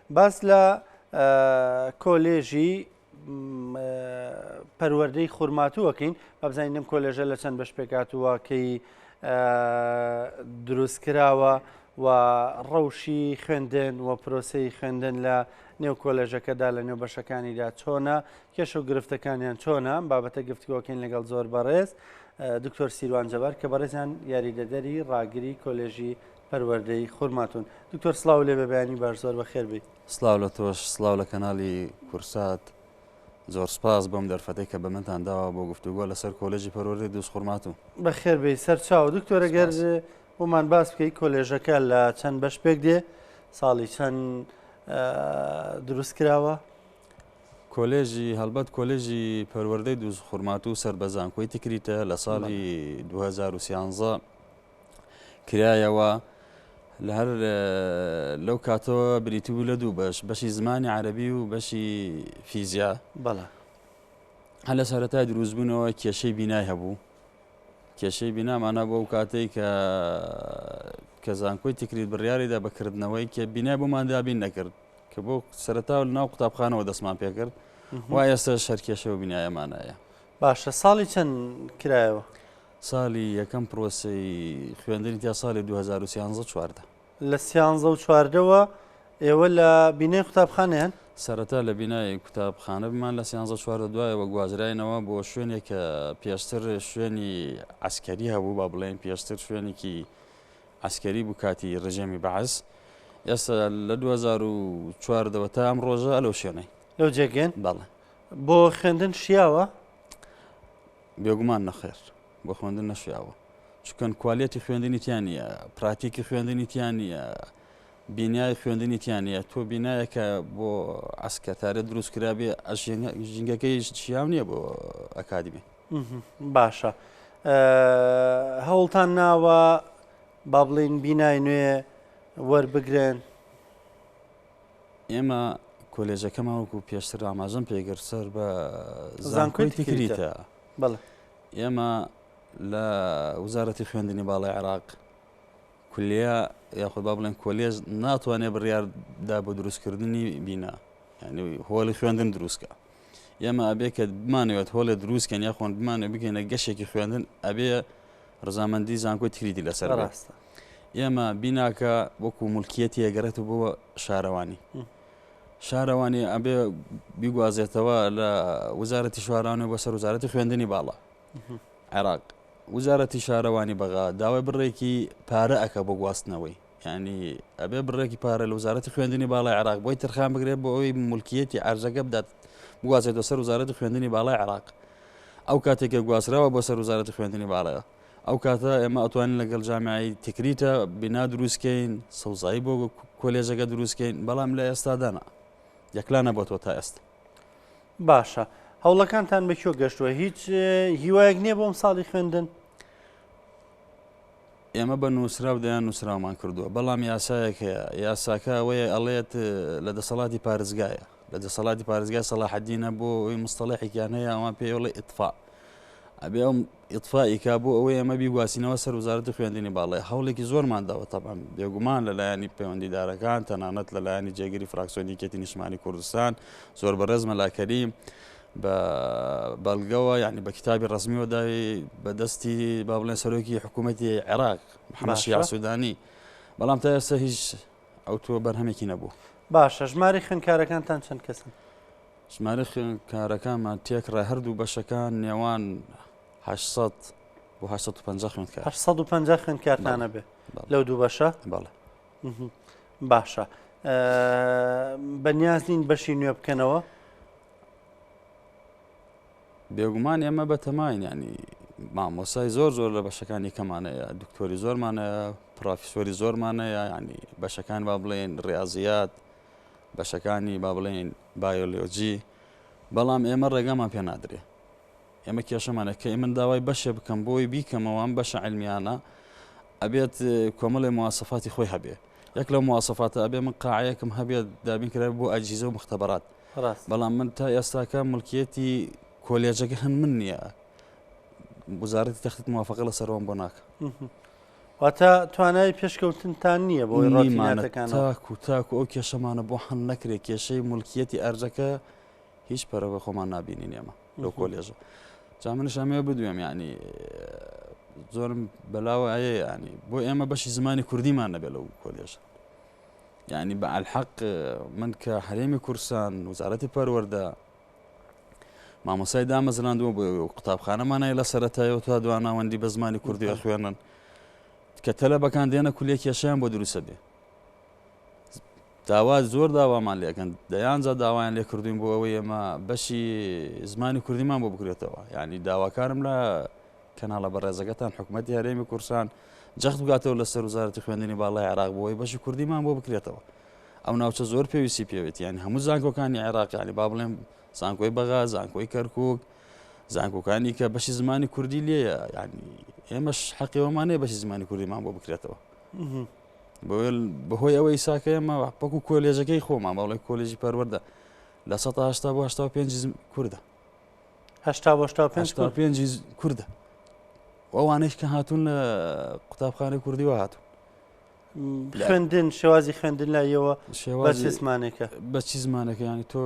باس لە کۆلێژی پەروەردەی خورماتوو ئەکەین با بزانین لەم کۆلێژە لە چەند بەش پێکهاتووە کەی دروست کراوە و ڕەوشی خوێندن و پرۆسەی خوێندن لە نێو کۆلێژەکەدا لە نێو بەشەکانیدا چۆنە کێشە و گرفتەکانیان چۆنە بابەتە گفتگۆکەین لەگەڵ زۆر بەڕێز دکتۆر سیروان جەبار کە بەڕێزیان یاریدەدەری ڕاگری کۆلێژی پەروەردەی خورماتون دکتۆر سڵاو لێ بە بەیانی باش زۆر بەخێر بی. سڵاو لە تۆش سڵاو لە کەناڵی کورسات زۆر سپاس بۆم دەرفەتەی کە بە منتان داوە بۆ گفتوگۆ لەسەر کۆلێژی پەروەردەی دووزخورماتوو. بەخێر بێی سەرچاو. دکتۆر ئەگەر بۆمان باس بکەی کۆلێژەکە لە چەند بەش پێک دێ ساڵی چەند دروست کراوە؟ کۆلێژی هەڵبەت کۆلێژی پەروەردەی دووزخورماتوو سەر بە زانکۆی تکریتە لە ساڵی 2013 کرایەوە لە هەر لەو کاتەوە بریتی بوو لە دوو بەش بەشی زمانی عەربی و بەشی فیزیا بەڵێ هەر لە سەرەتای دروستبوونەوە کێشەی بینای هەبوو کێشەی بینامانە بۆ ئەو کاتێک کە کە زانکۆی تکریت بڕیاریدا بەکردنەوەی کە بینای بۆمان دابین نەکرد کە بۆ سەرەتا و ناو قوتابخانەوە دەستمان پێکرد وا ئێستا شەرکێشە و بینایەمانایە باشە ساڵی چەند کرایەوە؟ ساڵی یەکەم پرۆسەی خوێندنی تیا ساڵی 2013 چواردە. لە سیانزە و چواردەوە ئێوە لە بینای قوتابخانەیان؟ سەرەتا لە بینای قوتابخانە بمان لە سیانزە چواردە دوایەوە گوازراینەوە بۆ شوێنێک کە پێشتر شوێنی عەسکەری هەبوو با بڵێین پێشتر شوێنێکی عەسکەری بوو کاتی ڕژێمی بەعس ئێستا لە 2014 تا ئەم ڕۆژە لەو شوێنەی. لەو جێگەن؟ بەڵێ. بۆ خوێندن شیاوە؟ بێگومان نەخێر بۆ خوێندن نەشیاوە چکەن کوالێتی خوێندنی تیا نییە پراتیکی خوێندنی تیا نییە بینای خوێندنی تیا نییە تۆ بینایەکە بۆ ئەسکەتارە دروست کرابێ ژینگەکەی شیاو نییە بۆ ئەکادیمی باشە هەوڵتان ناوە با بڵین بینای نوێ وەربگرن ئێمە کۆلێژەکەمان وەکو پێشتر ئاماژەم پێکرد سەر بە زانکۆی تکریتە بەڵێ ئێمە لە وزارەتی خوێندنی باڵای عێراق کلیە یاخود با بڵێن کۆلێژ ناتوانێت بڕیار دا بۆ دروستکردنی بینا یعنی هۆڵی خوێندن دروستکە ئێمە ئەبێ کە بمانەوێت هۆڵێ دروستکەن یاخۆن بمانێ بگەینە گەشێکی خوێندن ئەبێ ڕزامەندی زانکۆی تکریتی لەسەر ڕاستە ئێمە بیناکە وەکو ملکیەتی ئەگەڕێتەوە بۆ شارەوانی شارەوانی ئەبێ بیگوازێتەوە لە وزارەتی شارانەوە بۆ سەر وزارەتی خوێندنی باڵا عێراق وزارەتی شارەوانی بەغا داوای بڕێکی پارە ئەکە بۆ گواستنەوەی ینی ئەبێ بڕێکی پارە لە وزارەتی خوێندنی باڵای عێراق بۆی ترخان بگرێت بۆ ئەوەی ملکیەتی ئەرزەکە بدات بگوازێتەوە سەر وزارەتی خوێندنی باڵای عێراق ئەو کاتێکە گوازراوە بۆ سەر وزارەتی خوێندنی باڵایە ئەو کاتە ئێمە ئەتوانین لەگەڵ جامیعەی تکریتە بینا دروست کەین، سەوزایی بۆ کۆلێژەکە دروست کەین، بەڵام لە ئێستادا نا. یەکلا نەبۆتەوە تا ئێستا. باشە هەوڵەکانتان بە کوێ گەشتووە؟ هیچ هیوایەک نییە بۆ ئەم ساڵی خوێندن؟ ئێمە بە نووسراو دەیان نووسراومان کردووە، بەڵام یاسایەک هەیە، یاساکە ئەوەیە ئەڵێت لە دەسەڵاتی پارێزگایە، لە دەسەڵاتی پارێزگای سەڵاحەدینە بۆ ئەوەی مستەڵەحێکیان هەیە ئەوان پێی ئەڵێ ئیتفا. ئەبێ ئەم ئیتفائی کا بۆ ئەوەی ئێمە بیگوازینەوە سەر وزارەتی خوێندنی باڵای هەوڵێکی زۆرمان داوە تەبعەن بێگومان لەلایەنی پەیوەندیدارەکان تەنانەت لەلایەنی جێگری فراکسیۆنی یەکێتی نیشتمانی کوردستان زۆر بەڕێز مەلا کەریم بە بەڵگەوە یعنی بە کتابی ڕەسمیەوە داوی بە دەستی با بڵێن سەرۆکی حکوومەتی عێراق محەممەد شیاع سوودانی بەڵام تا ئێستا هیچ ئەو تۆ بەرهەمێکی نەبوو. باشە ژمارەی خوێندکارەکانتان چەند کەسن؟ ژمارەی خوێندکارەکانمان تێکڕای هەردوو بەشەکان نێوان 800 بۆ 850 خوێندکار. 850 خوێندکارتان هەبێ لەو دوو بەشە؟ بەڵێ. باشە بەنیاز نین بەشی نوێ بکەنەوە؟ بێگومان ئێمە بەتەماین ینی مامۆسای زۆر زۆر لە بەشەکانی کەمانەیە دکتۆری زۆرمانەیە پرۆفیسۆری زۆرمانەیە ینی بەشەکان با بڵێن ڕاضیات بەشەکانی با بڵێین بایۆلۆجی بەڵام ئێمە ڕێگامان پێ نادرێ ئێمە کێشەمانە کە من داوای بەشێ بکەم بۆی بیکەمەوە ئەم بەشە علمیانە ئەبێت کۆمەڵی موواسەفاتی خۆی هەبێ یەک لەو موواسەفاتە ئەبێ من قاعەیەکم هەبێت دابین کرا بۆ ئەجیزە و مختبرات بەڵام من تا ئێستاکە ملکیەتی کۆلێژەکە هەن من نییە وزارەتی تەخت موافقە لەسەرەوەم بۆ ناکە. واتە توانای پێشکەوتنتان نییە بۆی نیمانە ڕۆتیناتەکانەوە. تاکو تاکو ئەو کێشەمانە بۆ حەل نەکرێت کێشەی ملکیەتی ئەرزەکە هیچ پەرە بە خۆمان نابینین ئێمە لەو کۆلێژە جا منش ئەمەوێ بدوێم یعنی زۆرم بەلاوە ئەیە ینی بۆ ئێمە بەشی زمانی کوردیمان نەبێت لەو کۆلێژە یعنی بە ئەلحەق من کە هەرێمی کوردستان وزارەتی پەروەردە مامۆسای دامەزراندووە بۆ قوتابخانەمان هەیە لە سەرەتایەوە تا دواناوەندی بە زمانی کوردی ئەخوێنن کە تەلەبەکان دێنە کولیە کێشیان بۆ دروستە بێ داوا زۆر داوامان لەکەن دەیان جا داوایان لێ کردوین بۆ ئەوەی ئێمە بەشی زمانی کوردیمان بۆ بکرێتەوە یعنی داواکارم لە کەناڵە بەڕێزەکەتان حکوومەتتی هەرێمی کوردستان جەخت بگاتەوە لەسەر وزارەتی خوێندنی باڵای عێراق بۆی بەشی کوردیمان بۆ بکرێتەوە ئەو ناوچە زۆر پێویستی پێوێتی یانی هەموو زانکۆکانی عێراق یانی با بڵێم زانکۆی بەغا زانکۆی کەرکک زانکۆکانی کە بەشی زمانی کوردی لێیە ینی ئێمەش حەقیەوەمانەیە بەشی زمانی کوردیمان بۆ بکرێتەوە بەهۆی ئەوەی ساکە ئێمە وەکو کۆلێژەکەی خۆمان باڵێ کۆلێژی پەروەردە لە 180 بۆ 85 کوردە 85 پێنج کوردە ئەوانەش کە هاتوون لە قوتابخانەی کوردیوە هاتوون خوێندن شێوازی خوێندن لایەوە بە چ زمانێکە؟ بە چی زمانێکە یانی تۆ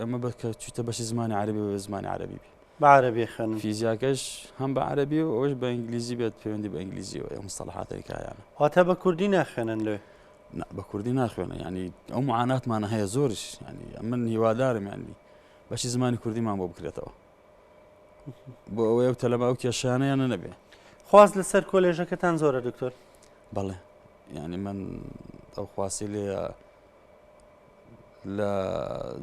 ئەمە بە کە چیتە بەشی زمانی عەربی بە زمانی عەربی بی بە عەربی خوێن فیزیاکەش هەم بە عەربی و ئەوش بە ئینگلیزی بێت پەیوەندی بە ئینگلیزیەوە ئەو مستەڵحاتێک هەیانە واتە بە کوردی ناخوێنن لێ نا بە کوردی ناخوێنە ینی ئەو معاناتمانە هەیە زۆرش ینی من هیوادارم ینی بەشی زمانی کوردیمان بۆ بکرێتەوە بۆ ئەوەی ئەو تەلەبە ئەو کێشانەیانە نەبێ. خواست لەسەر کۆلێژەکەتان زۆرە دکتۆر؟ بەڵێ یعنی من ئەو خواسی لێ لە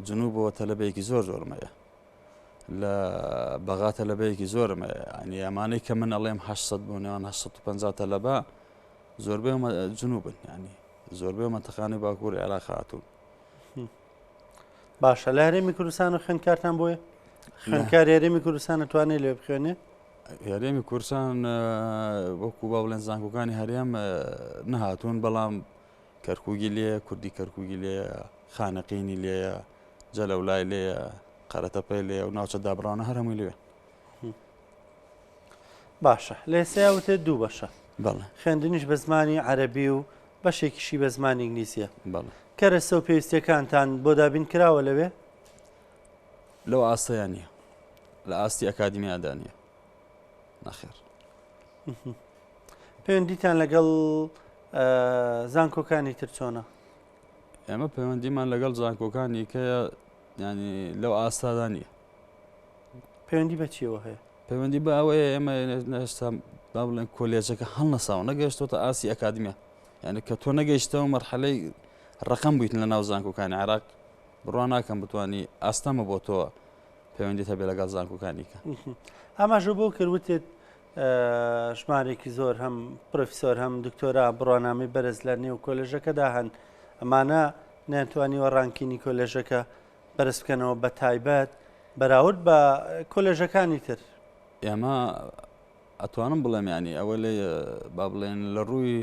جنوبەوە تەلەبەیەکی زۆر زۆرم هەیە لە بەغا تەلەبەیەکی زۆرم هەیە ینی ئەمانەی کە من ئەڵێم 800 بۆ نێوان 850 تەلەبە زۆربەی جنوبن ینی زۆربەی مەتەخانی باکوور عێراق هاتوون باشە لە هەرێمی کوردستان و خوێندکارتان بۆیە خوێندکار هەرێمی کوردستان توانێت لێ بخوێنێ هەرێمی کوردستان وەکو با بڵێن زانکۆکانی هەرێم نەهاتوون بەڵام کەرکووگی لێ کوردی کەرکووگی لێ خانەقینی لێیە جەلەولای لێیە قەرەتەپەی لێ و ناوچە دابڕانە هەر هەمووی لێ باشە لە ئێستا وتێت دوو بەشە بەڵێ خوێندنیش بە زمانی عەرەبی و بەشێکیشی بە زمانی ئینگلیزیە بەڵێ. کەرەسە و پێویستیەکانتان بۆ دابین کراوە لەوێ؟ لەو ئاستەیا نییە. لە ئاستی ئەکادیمیادا نییە. نەخێر. پەیوەندیتان لەگەڵ زانکۆکانی تر چۆنە؟ ئێمە پەیوەندیمان لەگەڵ زانکۆکانی کە ینی لەو ئاستادا نییە. پەیوەندی بە چیەوە هەیە؟ پەیوەندی بە ئەوەیە ئێمە ئێستا با بڵێن کۆلێژەکە هەڵنەساوە نەگەشتۆتە ئاستی ئەکادیمیا یعنی کە تۆ نەگەیشتەوە مەرحەلەی ڕقم بوویت لە ناو زانکۆکانی عێراق بڕوا ناکەم بتانی ئاستەمە بۆ تۆ پەیوەندیت هەبێ لەگەڵ زانکۆکانی کە ئاماژە بۆ کرد وتت ژمارێکی زۆر هەم پرۆفیسۆر هەم دکتۆرا بڕوانامەی بەرز لە نێو کۆلێژەکەدا هەن ئەمانە نەیانتوانیوە ranking ی کۆلێژەکە بەرز بکەنەوە بە تایبەت بەراورد بە کۆلێژەکانی تر. ئێمە ئەتوانم بڵێم ینی ئەوە لێ با بڵێن لە ڕووی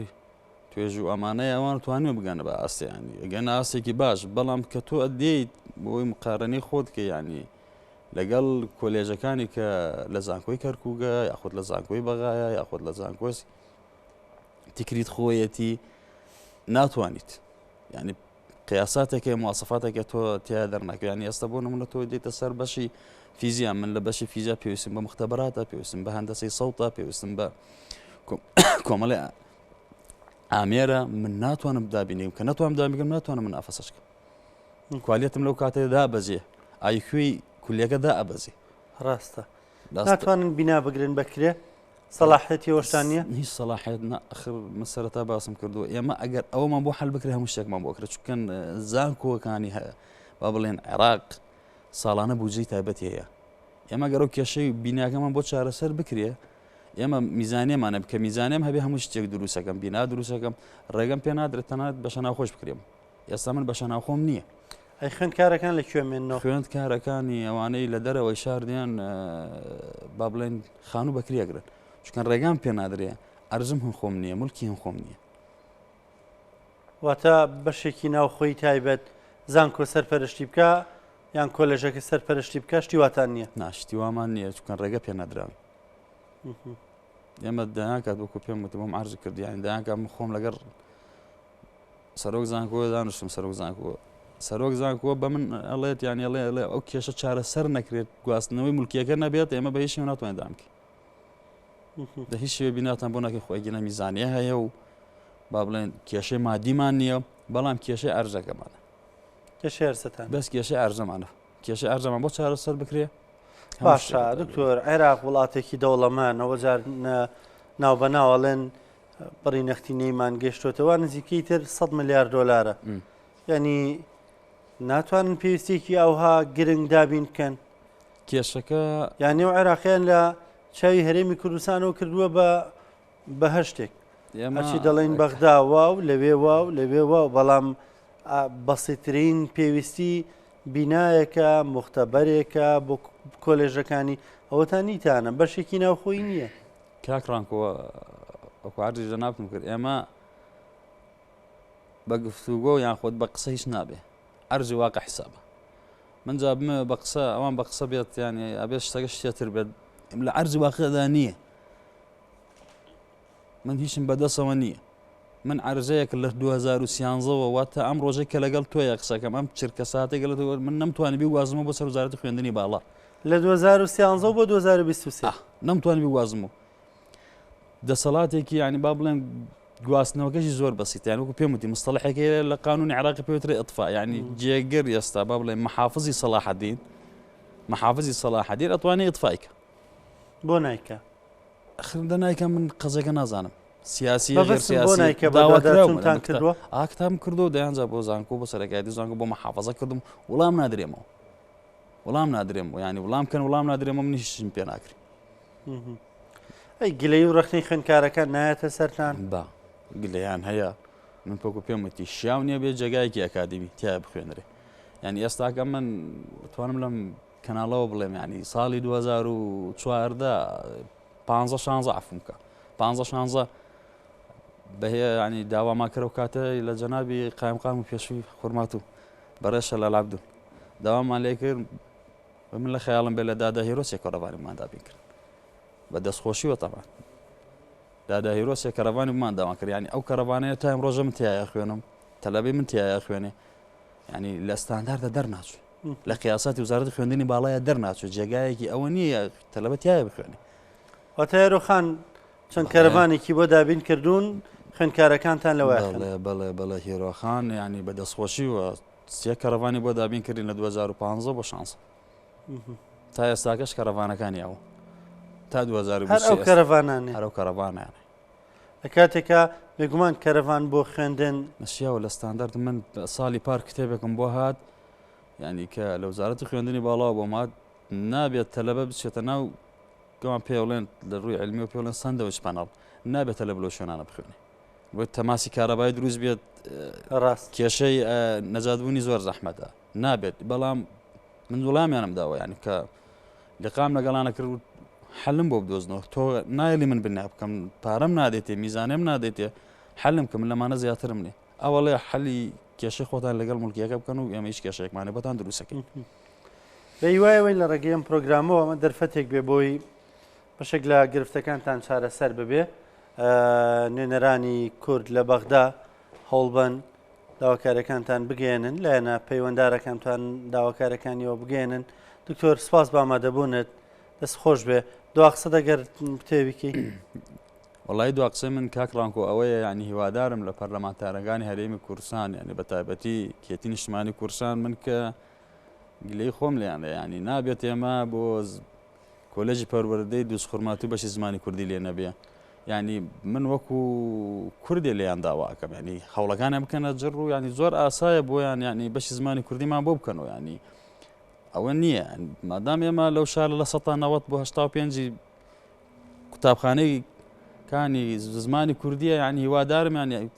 توێژ و ئەمانەیە ئەوان توانیوە بگەنە بە ئاستیانی ئەگەن ئاستێکی باش بەڵام کە تۆ ئەدیت بۆی مقارنەی خۆت کە ینی لەگەڵ کۆلێژەکانی کە لە زانکۆی کەرکووگە یاخود لە زانکۆی بەغایە یاخود لە زانکۆس تکریت خۆیەتی ناتوانیت یعنی قیاساتێک هەیە مواسەفاتێک هەیە تۆ تیا دەرناکەوی یانی ئێستا بۆ نمونە تۆ دێتە سەر بەشی فیزیا من لە بەشی فیزیا پێویستم بە مختبراتە پێویستم بە هەندەسەی سەوتە پێویستم بە کۆمەڵێ ئامێرە من ناتوانم دابینیم کە ناتوانم دابینم ناتوانم من ئافەسەش بکەم کوالێتم لەو کاتێدا بەجێ ئایکوی کولیەکە دا ئەبەزێ ڕاستە ناتوانن بینا بگرن بەکرێ سەڵاحیەتی ئەوەشتان نییە؟ هیچ سەڵاحیەت نا ئەخر من سەرەتا باسم کردووە ئێمە ئەگەر ئەوەمان بۆ حل بکرێ هەموو شتێکمان بۆ کرێت چونکە زانکۆکانی هەیە با بڵێن عێراق ساڵانە بودجەی تایبەتی هەیە ئێمە گەر ئەو کێشەی بیناکەمان بۆ چارەسەر بکرێ ئێمە میزانیەمانە بکە میزانیم هەبێ هەموو شتێک دروستەکەم بینا دروستەکەم ڕێگەم پێ نادرێت تەنانەت بەشە ناوخۆش بکرێم ئێستا من بەشە ناوخۆم نییە. ئەی خوێندکارەکان لە کوێ مێننەوە؟ خوێندکارەکانی ئەوانەی لە دەرەوەی شار دێن با بڵێن خانوو بەکرێ ئەگرن چونکە ڕێگام پێ نادرێ ئەرزم هن خۆم نییە ملکی هن خۆم نییە. واتە بەشێکی ناوخۆی تایبەت زانکۆ سەرپەرشتی بکە یان کۆلێژەکە سەرپەرشتی بکە شتی واتان نییە؟ نا شتی وامان نییە چونکە ڕێگە پێ نەدراوین. ئێمە دەیان کات وەکو پێم وت بۆم عرض کرد یانی دەیان کات من خۆم لەگەڵ سەرۆک زانکۆ دانیشتم سەرۆک زانکۆ سەرۆک زانکۆ بە من ئەڵێت یان ئەڵێ ئەڵێ ئەو کێشە چارەسەر نەکرێت گواستنەوەی ملکیەکە نەبێت ئێمە بە هیچ شێوە ناتوانین دامکەین لە هیچ شێوە بیناتان بۆ ناکەین خۆی گەنە میزانیە هەیە و با بڵێن کێشەی مادیمان نییە بەڵام کێشەی ئەرزەکەمانە کێشەی ئەرزەتان بەس کێشەی ئەرزەمانە کێشەی ئەرزەمان بۆ چارەسەر بکرێ باشە دکتۆر عێراق وڵاتێکی دەوڵەمەنەوە جار ناو بە ناوەڵێن بڕی نەختینەیمان گەشتۆتەوە نزیکەی تر 100 ملیار دۆلارە ینی ناتوانن پێویستێکی ئەوها گرنگ دابین بکەن کێشەکە یانی و عێراقیان لە چاوی هەرێمی کوردستانەوە کردووە بە بەهشتێک هەرچی دەڵێن بەغدا وا و لەوێ وا و لەوێ وا و بەڵام بەسیترین پێویستی بینایەکە مختبەرێکە بۆ کۆلێژەکانی ئەوەتان نیتانە بەشێکی ناوخۆی نییە. کاک ڕانکۆ وەکو عەرزی جەنابتم کرد ئێمە بە گفتوگۆ یان خۆت بە قسە هیچ نابێ عەرزی واقع حسابە من جا بمەوێ بە قسە ئەوان بە قسە بێت یانی ئەبێت شتەکە شتێتر بێت لە عەرزی واقعدا نییە من هیچم بەدەسەوە نییە من عرزەیەک لە 2013ەوە واتە ئەم ڕۆژێک کە لەگەڵ تۆیە قسەکەم ئەم چرکە ساتێک لە من نەمتوانی بیوازمەوە بۆ سەر وزارەتی خوێندنی باڵا لە 2013 بۆ 2023 نەمتوانی بیوازمەوە دەسەڵاتێکی ینی با بڵێن گواستنەوەکەشی زۆر بەسیتە یان وەکو پێم وتی مستەڵحێک هەیە لە قانونی عێراقی پێ وترێ ئیطفا یعنی جێگر ئێستا با بڵێ محافزی سەڵاحەدین محافزی سەڵاحەدین ئەتوانێ ئیطفای کە بۆ نایکە خرندە نایکە من قەزەکە نازانم سیاسی غێر سیاسی داواکراوتان کردووە ئاکتام کردو دەیانجا بۆ زانکۆ بۆ سەرەکایەتی زانکۆ بۆ محافظە کردم وڵام نادرێمەوە وڵام نادرێم ینی وڵام کەن وڵام نادرێمە من هیچم پێ ناکرێ ئەی گلەیی و ڕەخنەی خوێندکارەکان نایەتە سەرتان؟ با گلەیان هەیە من پۆکو پێم وتی شیاو نییە بێ جێگایەکی ئەکادیمی تایە بخوێنرێ یعنی ئێستاکە من توانم لەم کەناڵەوە بڵێم ینی ساڵی 2014 15 16 عفوم بکە 15 16 بەهەیە ینی داوامان کرد و کاتە لە جەنابی قایمقام و پێشووی خورمات و بەڕێز شەلال عەبدو داوامان لێ کرد من لە خەیاڵم بێ لە دادا هێرۆ سێ کەرەڤانیمان دابین کرد بە دەستخۆشیوە تەبان دادا هێرۆ سێ کەرەڤانی بمان داوان کرد ینی ئەو کەرەڤانەیە تا ئەم ڕۆژە من تایە خوێنم تەلەبەی من تایە خوێنێ ینی لە ستانداردە دەرناچوو لە قیاساتی وزارەتی خوێندنی باڵایە دەرناچوو جێگایەکی ئەوە نییە تەلەبە تایە بخوێنێ واتە هێرۆ خان چەند کەرەڤانێکی بۆ دابین کردوون خوێندکارەکانتان لەوە بەڵێ بەڵێ بەڵێ هێرۆخان ینی بە دەستخۆشیوە سێ کەرەڤانی بۆ دابین کردین لە 2015 بۆ 16 تا ئێستاکەش کەرەڤانەکانی ئەو تا 2023 هەر ئەو کەرەڤانانێ هەر ئەو کەرەڤانیانە لە کاتێکا بێگومان کەرەڤان بۆ خوێندن نەشیاوە لە ستاندارد من ساڵی پار کتێبێکم بۆ هات ینی کە لە وزارەتی خوێندنی باڵاوە بۆ مات نابێت تەلەبە بچێتە ناو گەوان پێڵێن لە ڕووی علمی و پێڵێن سندەوەش پاناڵ نابێت تەلەبە لەو شوێنانە بخوێنێ بۆ تەماسی کارەبای دروست بێت ڕاست کێشەی نەجاتبوونی زۆر زەحمەتە نابێت بەڵام من وڵامیانم داوە ینی کە لقام لەگەڵانە کرد و حلم بۆ بدۆزنەوە تۆ نایلی من بنا بکەم پارەم نادێتێ میزانێم نادێتێ حلم کە من لەمانە زیاترم نیە ئەوەڵێ حەلی کێشەی خۆتان لەگەڵ ملکیەکە بکەن و ئێمە هیچ کێشەیەکمانە بۆتان دروستەکەین بە هیوایەوەین لە ڕێگەی ئەم پرۆگرامەوە ئەمە دەرفەتێک بێ بۆی بەشێک لە گرفتەکانتان چارەسەر ببێ نوێنەرانی کورد لە بەغدا هەوڵبەن داواکاریەکانتان بگەێنن لایەنە پەیوەندارەکانتان داواکارەکانیەوە بگەێنن دکتۆر سپاس بە ئامادەبوونت دەست خۆش بێ دوا قسە دەگەر بتێویکی وڵی دوا قسەی من کاک ڕانکۆ ئەوەیە ینی هیوادارم لە پەرلەمانتارەکانی هەرێمی کوردستان ینی بە تایبەتی کێتی نیشتمانی کوردستان من کە گلەی خۆم لیان ینی نابێت ئێمە بۆ کۆلێژی پەروەردەی دوزخورماتوو بەشی زمانی کوردی لێ نەبێ یعنی من وەکو کوردێ لێیان داوا ئەکەم ینی هەوڵەکانیان بکەنە جڕ و ینی زۆر ئاسایە بۆیان ینی بەشی زمانی کوردیمان بۆ بکەنەوە ینی ئەوە نییە مادام ئێمە لەو شارە لە 1970 بۆ 85 قوتابخانەی کانی زمانی کوردیە یعنی هیوادارم ینی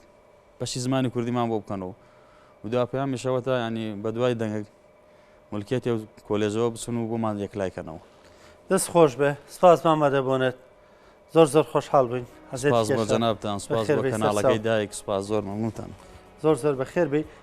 بەشی زمانی کوردیمان بۆ بکەنەوە و دوا پەیامیشەوە تا ینی بەدوای دەنگە ملکیەتی ئەو کۆلێژەوە بچن و بۆمان یەکلای کەنەوە. دەست خۆش بێ سپاس بۆ ئامادەبوونت زۆر زۆر خۆشحاڵ بووین. سپاس بۆ جەنابتان سپاس بۆ کەناڵەکەی دایک سپاس زۆر مەمنونتان. زۆر زۆر بەخێر بێی.